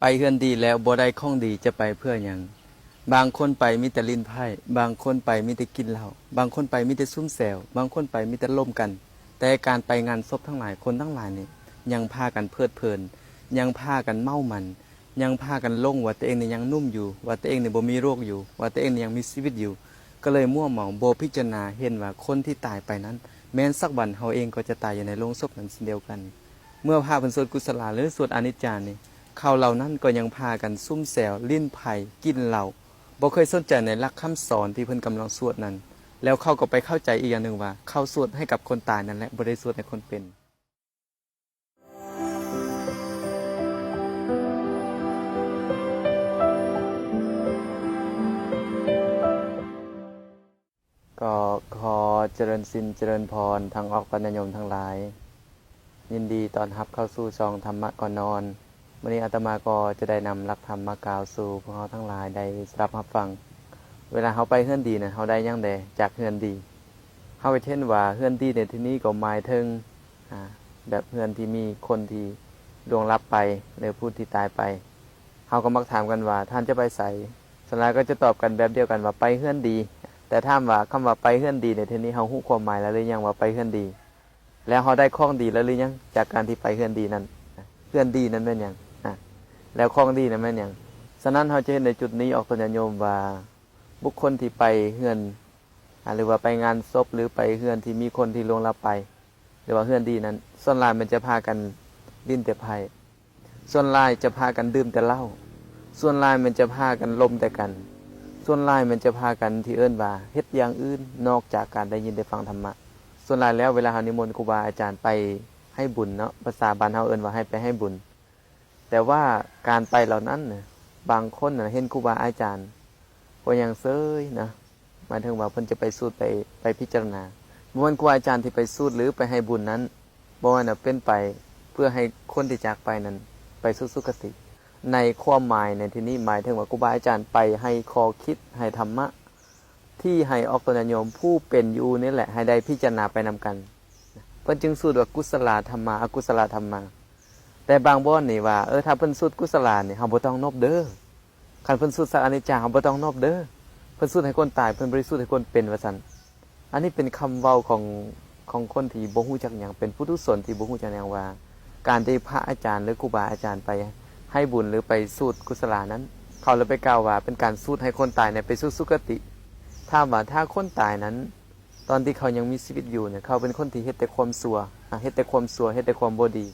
ໄປເຮືອນດີແລ້ວບໍ່ໄດ້ຂອງດີຈະໄປເພື່ອຫຍັງ? ບາງຄົນໄປມີແຕ່ຫຼິ້ນໄພ້, ບາງຄົນໄປມີແຕ່ກິນເຫຼົ້າ, ບາງຄົນໄປມີແຕ່ຊຸມແຊວ, ບາງຄົນໄປມີແຕ່ລົມກັນ. ແຕ່ການໄປງານສົບທັງຫຼາຍ, ຄົນທັງຫຼາຍນີ້ຍັງພາກັນເພີດເພີນ, ຍັງພາກັນເມົາມັນ, ຍັງພາກັນຫຼົງວ່າຕົວເອງນີ້ຍັງໜຸ່ມຢູ່, ວ່າຕົວເອງນີ້ບໍ່ມີໂລກຢູ່, ວ່າຕົວເອງນີ້ຍັງມີຊີວິດຢູ່, ກໍເລີຍມົວເມົາ, ບໍ່ພິຈາລະນາເຫັນວ່າຄົນທີ່ຕາຍໄປນັ້ນ ແມ່ນສັກວັນເຮົາເອງກໍຈະຕາຍຢູ່ໃນໂລງສົບນັ້ນເຊັ່ນດຽວກັນ. ເມື່ອພະເພິ່ນສວດກຸສະລາ ຫຼື ສວດອະນິດຈານີ້, ເຂົາເຫຼົ່ານັ້ນກໍຍັງພາກັນຊຸມແຊວ, ຫຼິ້ນໄພ້, ກິນເຫຼົ້າ, ບໍ່ເຄີຍສົນໃຈໃນຫຼັກຄຳສອນທີ່ເພິ່ນກຳລັງສວດນັ້ນ. ແລ້ວເຂົາກໍໄປເຂົ້າໃຈອີກຢ່າງໜຶ່ງວ່າ ເຂົາສວດໃຫ້ກັບຄົນຕາຍນັ້ນແຫຼະ, ບໍ່ໄດ້ສວດໃຫ້ຄົນເປັນ. ກໍຂໍຈະເລີນສິນຈະເລີນພອນທັງອອກຕະຍາດໂຍມທັງຫຼາຍ, ຍິນດີຕ້ອນຮັບເຂົ້າສູ່ຊ່ອງທຳມະກ່ອນນອນ. ມື້ນີ້ອາດຕະມາກໍຈະໄດ້ນຳຫຼັກທຳມາກ່າວສູ່ພວກເຮົາທັງຫຼາຍໄດ້ສະດັບຮັບຟັງ. ເວລາເຮົາໄປເຮືອນດີນັ້ນ ເຮົາໄດ້ຫຍັງແດ່ຈາກເຮືອນດີ? ເຮົາກໍຈະເຫັນວ່າເຮືອນດີໃນທີ່ນີ້ກໍໝາຍເຖິງ ອາ ແບບເຮືອນທີ່ມີຄົນທີ່ລ່ວງລັບໄປ ຫຼື ຜູ້ທີ່ຕາຍໄປ. ເຮົາກໍມັກຖາມກັນວ່າ ທ່ານຈະໄປໃສ? ສ່ວນຫຼາຍກໍຈະຕອບກັນແບບດຽວກັນວ່າ ໄປເຮືອນດີ. ແຕ່ຖາມວ່າ ຄຳວ່າໄປເຮືອນດີໃນທີ່ນີ້ ເຮົາຮູ້ຄວາມໝາຍແລ້ວຫຼືຍັງວ່າໄປເຮືອນດີ? ແລ້ວເຮົາໄດ້ຂອງດີແລ້ວຫຼືຍັງ ຈາກການທີ່ໄປເຮືອນດີນັ້ນ? ເຮືອນດີນັ້ນແມ່ນຫຍັງ? ອາ ແລ້ວຂອງດີນັ້ນແມ່ນຫຍັງ? ສະນັ້ນ ເຮົາຈະເຫັນໃນຈຸດນີ້ອອກຕົນຍາດໂຍມວ່າ ບຸກຄົນທີ່ໄປເຮືອນ ອາ ຫຼືວ່າໄປງານສົບ ຫຼືໄປເຮືອນທີ່ມີຄົນທີ່ລ່ວງລັບໄປ ຫຼືວ່າເຮືອນດີນັ້ນ ສ່ວນຫຼາຍມັນຈະພາກັນຫຼິ້ນແຕ່ໄພ້, ສ່ວນຫຼາຍຈະພາກັນດື່ມແຕ່ເຫຼົ້າ, ສ່ວນຫຼາຍມັນຈະພາກັນລົມແຕ່ກັນ, ສ່ວນຫຼາຍມັນຈະພາກັນທີ່ເອີ້ນວ່າເຮັດຢ່າງອື່ນນອກຈາກການໄດ້ຍິນໄດ້ຟັງທຳມະ. ສ່ວນຫຼາຍແລ້ວເວລາເຮົານິມົນຄູບາອາຈານໄປໃຫ້ບຸນເນາະ, ພາສາບ້ານເຮົາເອີ້ນວ່າໃຫ້ໄປໃຫ້ບຸນ. ແຕ່ວ່າການໄປເຫຼົ່ານັ້ນນະ ບາງຄົນນະເຫັນຄູບາອາຈານກໍຍັງເຊີຍນະ, ໝາຍເຖິງວ່າເພິ່ນຈະໄປສູດ ໄປ ໄປພິຈາລະນາ. ບໍ່ແມ່ນຄູບາອາຈານທີ່ໄປສູດ ຫຼື ໄປໃຫ້ບຸນນັ້ນ ບໍ່ແມ່ນວ່າເປັນໄປເພື່ອໃຫ້ຄົນທີ່ຈາກໄປນັ້ນໄປສູ່ສຸຄະຕິ. ໃນຄວາມໝາຍໃນທີ່ນີ້ ໝາຍເຖິງວ່າຄູບາອາຈານໄປໃຫ້ຂໍ້ຄິດ ໃຫ້ທຳມະ ທີ່ໃຫ້ອອກຕົນຍາດໂຍມຜູ້ເປັນຢູ່ນີ້ແຫຼະ ໃຫ້ໄດ້ພິຈາລະນາໄປນຳກັນ. ເພິ່ນຈຶ່ງສູດວ່າ ກຸສະລາທຳມາ ອະກຸສະລາທຳມາ. ແຕ່ບາງບ່ອນນີ້ວ່າ ເອີ ຖ້າເພິ່ນສູດກຸສະລານີ້ ເຮົາບໍ່ຕ້ອງນົບເດີ. ຄັນເພິ່ນສູດສັກອະນິດຈັງ ເຮົາບໍ່ຕ້ອງນົບເດີ. ເພິ່ນສູດໃຫ້ຄົນຕາຍ ເພິ່ນບໍ່ໄດ້ສູດໃຫ້ຄົນເປັນ ວ່າຊັ້ນ. ອັນນີ້ເປັນຄຳເວົ້າຂອງ ຂອງຄົນທີ່ບໍ່ຮູ້ຈັກຫຍັງ, ເປັນປຸຖຸຊົນທີ່ບໍ່ຮູ້ຈັກຫຍັງວ່າ ການທີ່ພະອາຈານ ຫຼື ຄູບາອາຈານໄປໃຫ້ບຸນ ຫຼື ໄປສູດກຸສະລານັ້ນ ເຂົາລະໄປກ່າວວ່າເປັນການສູດໃຫ້ຄົນຕາຍນັ້ນໄປສູ່ສຸຄະຕິ. ຖາມວ່າຖ້າຄົນຕາຍນັ້ນ ຕອນທີ່ເຂົາຍັງມີຊີວິດຢູ່ນະ ເຂົາເປັນຄົນທີ່ເຮັດແຕ່ຄວາມຊົ່ວ, ອາ ເຮັດແຕ່ຄວາມຊົ່ວ, ເຮັດແຕ່ຄວາມບໍ່ດີ,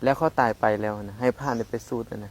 ແລ້ວເຂົາຕາຍໄປແລ້ວນະ ໃຫ້ພະນີ້ໄປສູດນັ້ນນະ,